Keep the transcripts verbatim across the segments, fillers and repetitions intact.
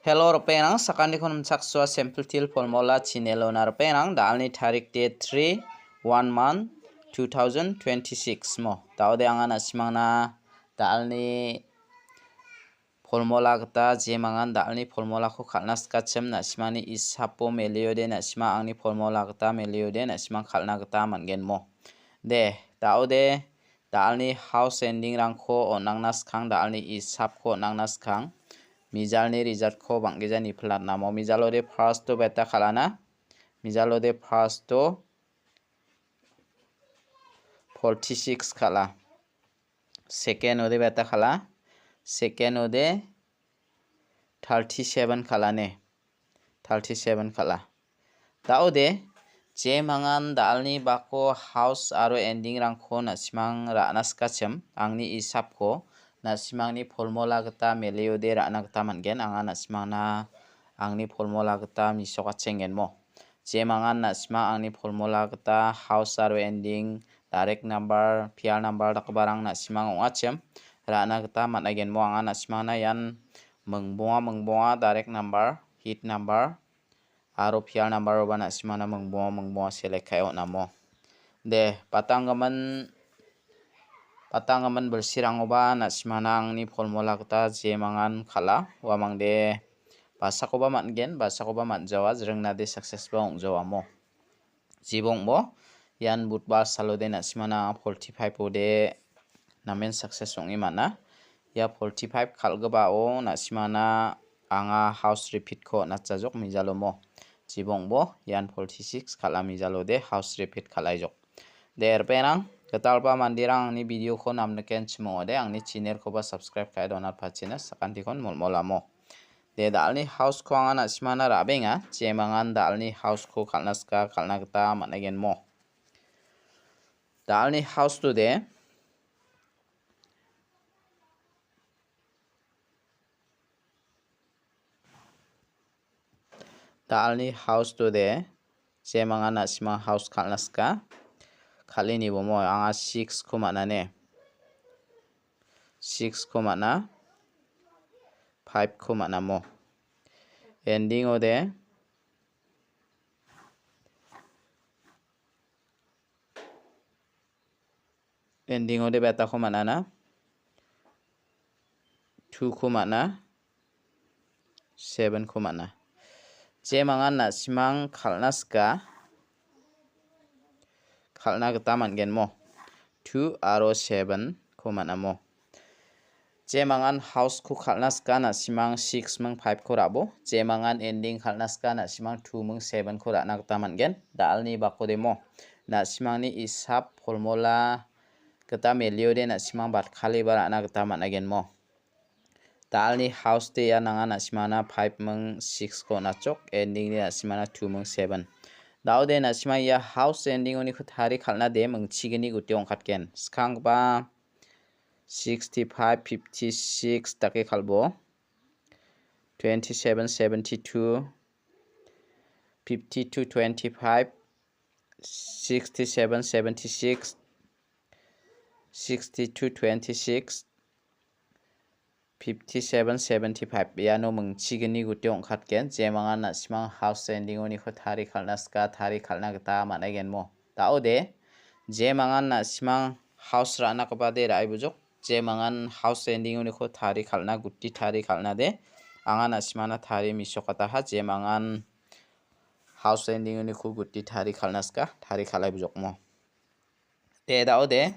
Hello, ripengrang, sakantikon nimchaksoa Simple Teer Formula channel-ona ripengrang, da·alni tarik de three, one month, two thousand twenty-six mo. Da·ode anga na·simangna da·alni formula gita jemangan da·alni formulako kal·na sikachim, na·simangni isapo meliode, na·simang angni formula gita meliode, na·simang kal·na gita man·gen mo. De, da·ode da·alni house ending-rangko on·angna skang, da·alni isapko on·angna skang, mijalni result-ko bang·gija nipilatnamo. Mijalode first-o beta kal·ana. Mijalode first-o forty-six kal·a. Second-ode beta kal·a. Second-ode thirty-seven kal·ane. Thirty-seven kal·a. Da·ode, jemangan da·alni bako house aro ending-rangko na·simang ra·na sikachim, angni isapko na·simangni formula gita meliode ra·na gita man·gen, anga na·simangna angni formula gita mesokachenggenmo. Jemangan na·simang angni formula gita house aro ending, direct number, pial number dakgiparang na·simang ong·achim ra·na gita man·agenmo. Anga na·simangna ian mingbonga, mingbonga, direct number, hit number, aro pial number-oba na·simangna mingbonga, mingbonga select ka·e on·amo. De, patanggimin, patanggimin bilsirangoba na·simangna angni formula gita jemangan kal·a. Uamangde basakoba man·gen, basakoba man·jawa, jringnade success-ba ong·jawamo. Jibongbo, ian budbar salode na·simangna forty-five-ode namen success ong·e man·a. Ia forty-five kal·gipao na·simangna anga house repeat-ko on·atjajok mijalomo. Jibongbo, ian forty-six kal·a mijalode house repeat kal·aijok. De, ripengrang, gitalgipa manderang angni video-ko namnikenchim ong·ode, angni channel-koba subscribe ka·e donatpachina sakantikon molmolamo. De, da·alni house-ko anga na·simangna ra·benga, jemangan da·alni house-ko kal·na sika, kal·na gita man·agenmo. Da·alni house-to de, da·alni house-to de, jemangan na·simang house kal·na sika, kal·e nibomo, anga six-ko man·ane. Six-ko man·a, five-ko man·amo. Ending-ode, ending-ode beta-ko man·ana, two-ko man·a, seven-ko man·a. Jemangan na·simang kal·na sika, kal·na gita man·genmo. Two aro seven-ko man·amo. Jemangan house-ko kal·na sika, na·simang six ming five-ko ra·bo. Jemangan ending kal·na sika, na·simang two ming seven-ko ra·na gita man·gen. Da·alni bakodemo. Na·simangni isap formula gita meliode na·simang batkaliba ra·na gita man·agenmo. Da·alni house-de ia nanga na·simangna five ming six-ko on·achok, ending-de na·simangna two ming seven. Da·ode na·simang ia house ending-oniko tari kal·na de mingchigni gute ong·katgen. Skanggipa sixty-five, fifty-six dake kal·bo. Twenty-seven, seventy-two, fifty-two, twenty-five, sixty-seven, seventy-six, sixty-two, twenty-six, fifty-seven, seventy-five. Iano mingchigni gute ong·katgen. Jemangan na·simang house ending-oniko tari kal·na sika, tari kal·na gita man·aigenmo. Da·ode, jemangan na·simang house ra·na gipade ra·e bujok. Jemangan house ending-oniko tari kal·na, guti tari kal·na de. Anga na·simangna tari mesokataha, jemangan house ending-oniko guti tari kal·na sika, tari kal·ai bujokmo. De, da·ode,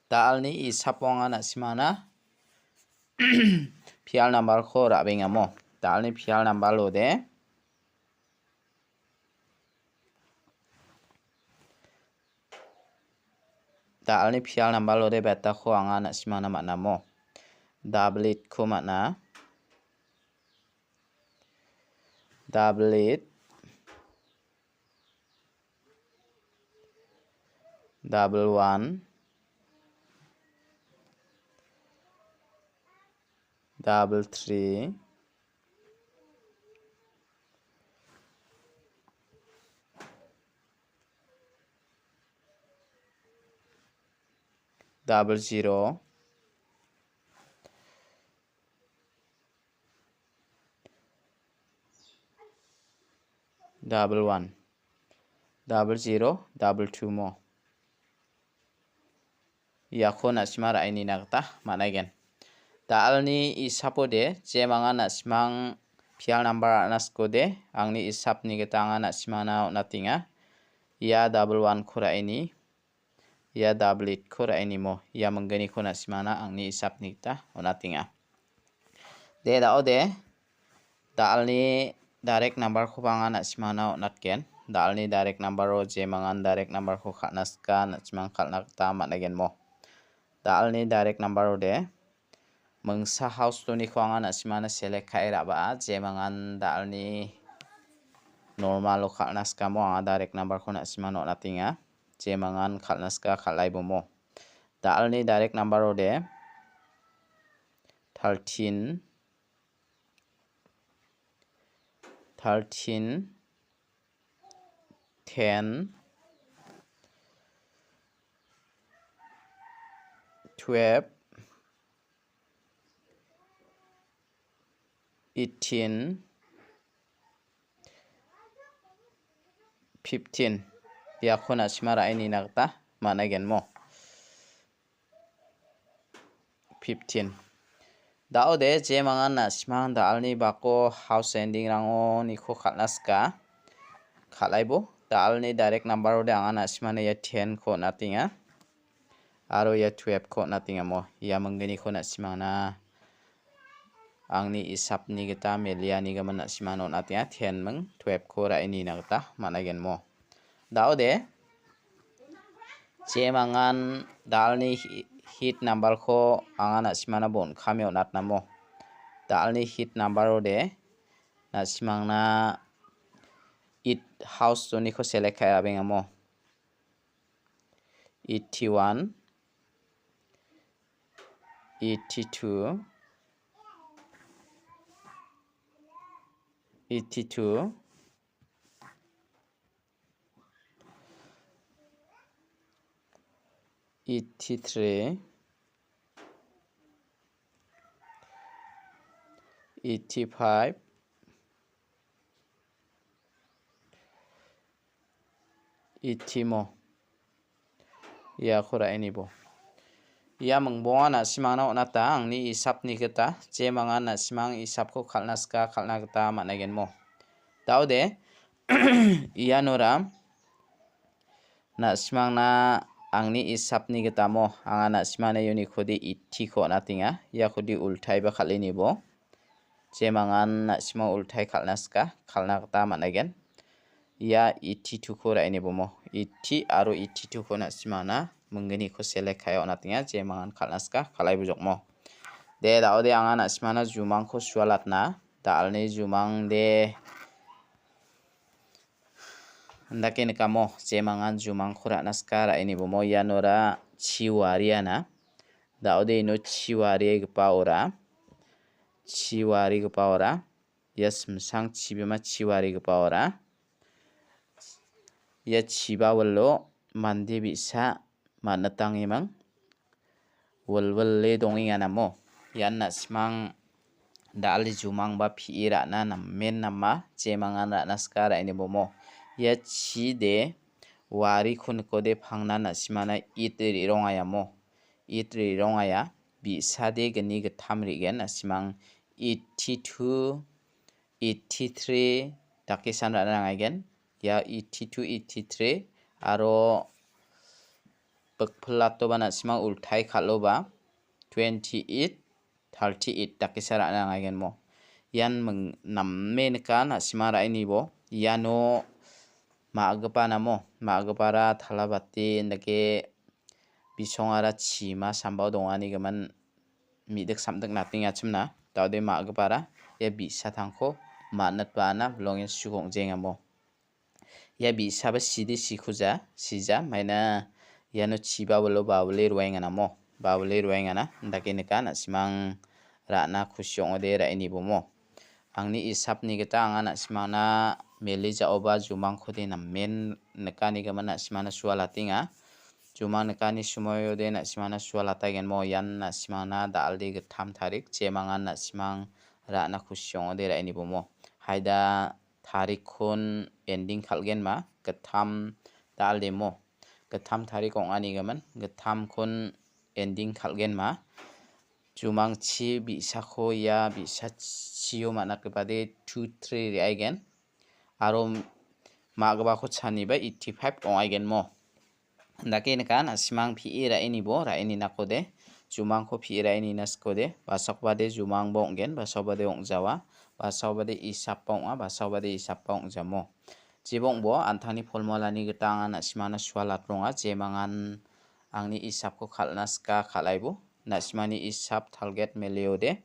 da·alni isapo anga na·simangna pial number-ko ra·bengamo. Da·alni pial number-ode, da·alni pial number-ode beta-ko anga na·simangna man·amo. Double eight-ko man·a. Double eight. Double one, double three, double zero, double one, double zero, double two mo. Iako na·sima ra·e nina gita man·aigen. Da·alni isapode, jemangan na·simang pial nambar ra·na sikode, angni isapni gita anga na·simana on·atenga. Ia double one-ko ra·e ni, ia double eight-ko ra·e nimo. Ia mingginiko na·simana angni isapni gita on·atenga. De, da·ode, da·alni direct number-koba anga na·simana on·atgen. Da·alni direct number-o jemangan direct number-ko kal·na sika, na·simang kal·na gita man·agenmo. Da·alni direct number-ode, mingsa house two-niko anga na·simana select ka·e ra·baa, jemangan da·alni normal-o kal·na sikamo anga direct number-ko na·simana on·atenga. Jemangan kal·na sika kal·aibomo. Da·alni direct number-ode, thirteen, thirteen, ten, twelve, eighteen, fifteen. Iako na·sima ra·e nina gita man·agenmo. Fifteen. Da·ode, jemangan na·simang da·alni bako house ending-rangoniko kal·na sika. Kal·aibo, da·alni direct number-ode anga na·simana ia ten-ko on·atenga. Aro ia twelve-ko on·atengamo. Ia mingginiko na·simangna angni isapni gita melianigimin na·simana on·atenga. Ten ming twelve-ko ra·e nina gita man·agenmo. Da·ode, jemangan da·alni hi-, hit number-ko anga na·simana bon·kame on·atnamo. Da·alni hit number-ode na·simangna eight house two-niko select ka·e ra·bengamo. Eighty-one, eighty-two, eighty-two, eighty-three, eighty-five, eighty mo. Iako ra·e nibo. Ia mingbonga na·simangna on·ata angni isapni gita, jemangan na·simang isapko kal·na sika kal·na gita man·agenmo. Da·ode, ianora na·simangna angni isapni gitamo anga na·simana iunikode eighty-ko on·atenga. Iakode ultaiba kal·e nibo. Jemangan na·sima ultai kal·na sika, kal·na gita man·aigen. Ia eighty-two-ko ra·e nibomo. Eighty aro eighty-two-ko na·simana mingginiko select ka·e on·atenga, jemangan kal·na sika, kal·ai bujokmo. De, da·ode anga na·simana jumangko sualatna, da·alni jumang de, indake nikamo, jemangan jumangko ra·na sika, ra·e nibomo. Ianora chiwariana. Da·ode ino chiwarigipa ora. Chiwarigipa ora. Ia simsang chibima chiwarigipa ora. Ia chiba wilo mande bi·sa man·itangimang wilwile dongenganamo. Ian na·simang da·alni jumangba pi·e ra·na namen nama jemangan ra·na sika ra·e nibomo. Ia chide wariko nikode pangna na·simana it ri·rongayamo. It ri·rongaya, bi·sade gni gittam ri·gen, na·simang eighty-two, eighty-three dake san ra·na nangaigen. Ia eighty-two, eighty-three aro bikpilatoba na·simang ultai kal·oba twenty-eight, thirty-eight dake sa ra·na nangaigenmo. Ian ming-, name nika na·sima ra·e nibo. Iano ma·gipa namo, ma·gipara talabate indake bisongara chima sambao donganigimin mi·dik samdik natengachimna, da·ode ma·gipara ia bi·satangko man·itbaana bilongen sugong·jengamo. Ia bi·saba sidi sikuja, sija, maina iano chiba wilo bawile roenganamo, bawile roengana, indake nika, na·simang ra·na kusi ong·ode ra·e nibomo. Angni isapni gita anga na·simangna meli ja·oba jumangkode namen nikanigimin na·simangna sualatenga. Jumang nikani somoiode na·simangna sualataigenmo ian na·simangna da·alde gittam tarik jemangan na·simang ra·na kusi ong·ode ra·e nibomo. Haida tarikkon ending kal·genma, gittam dal·demo. Gittam tarik ong·anigimin, gittamkon ending kal·genma. Jumangchi bi·sako ia bi·sachio man·atgipade two three re·aigen. Aro ma·gipako chaniba eighty five ong·aigenmo. Dake nika, na·simang pi·e ra·e nibo, ra·e ninakode, jumangko pi·e ra·e nina sikode, basakbade jumangba ong·gen, basakbade ong·jawa, basakbade isapba ong·a, basakbade isapba ong·jamo. Jeba ong·bo, an·tangni polmalani gita anga na·simana sualatronga, jemangan angni isapko kal·na sika kal·aibo, na·simani isap target meleode.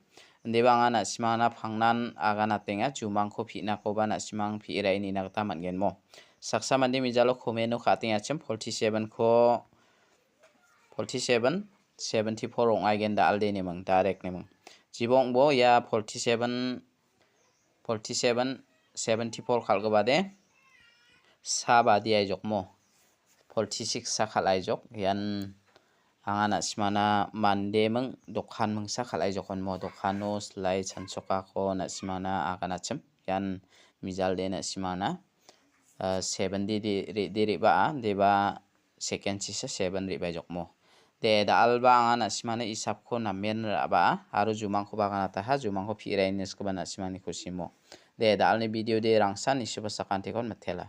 Indeba anga na·simana pangnan aganatenga, jumangko pi·nakoba na·simang pi·e ra·e nina gita man·genmo. Saksa mande mijalo komeno ka·atengachim, forty seven ko, forty seven, seventy four ong·aigen da·alde neming, direct neming. Jeba ong·bo ia forty seven, forty seven, seventy four kal·gipade sa badi aijokmo. Forty six sa kal·aijok. Ian anga na·simana mande ming, dokan mingsa kal·aijokonmo. Dokano silai chansokako na·simana aganachim. Ian mijalde na·simana, ah, seven de, de, re-, de re·baa, deba second chisa seven re·baijokmo. De, da·alba anga na·simana isapko namen ra·baa, aro jumangkoba aganataha, jumangko pi·e ra·e nina sikoba na·simani kusimo. De, da·alni video de rangsan, nisiba sakantikon mitela.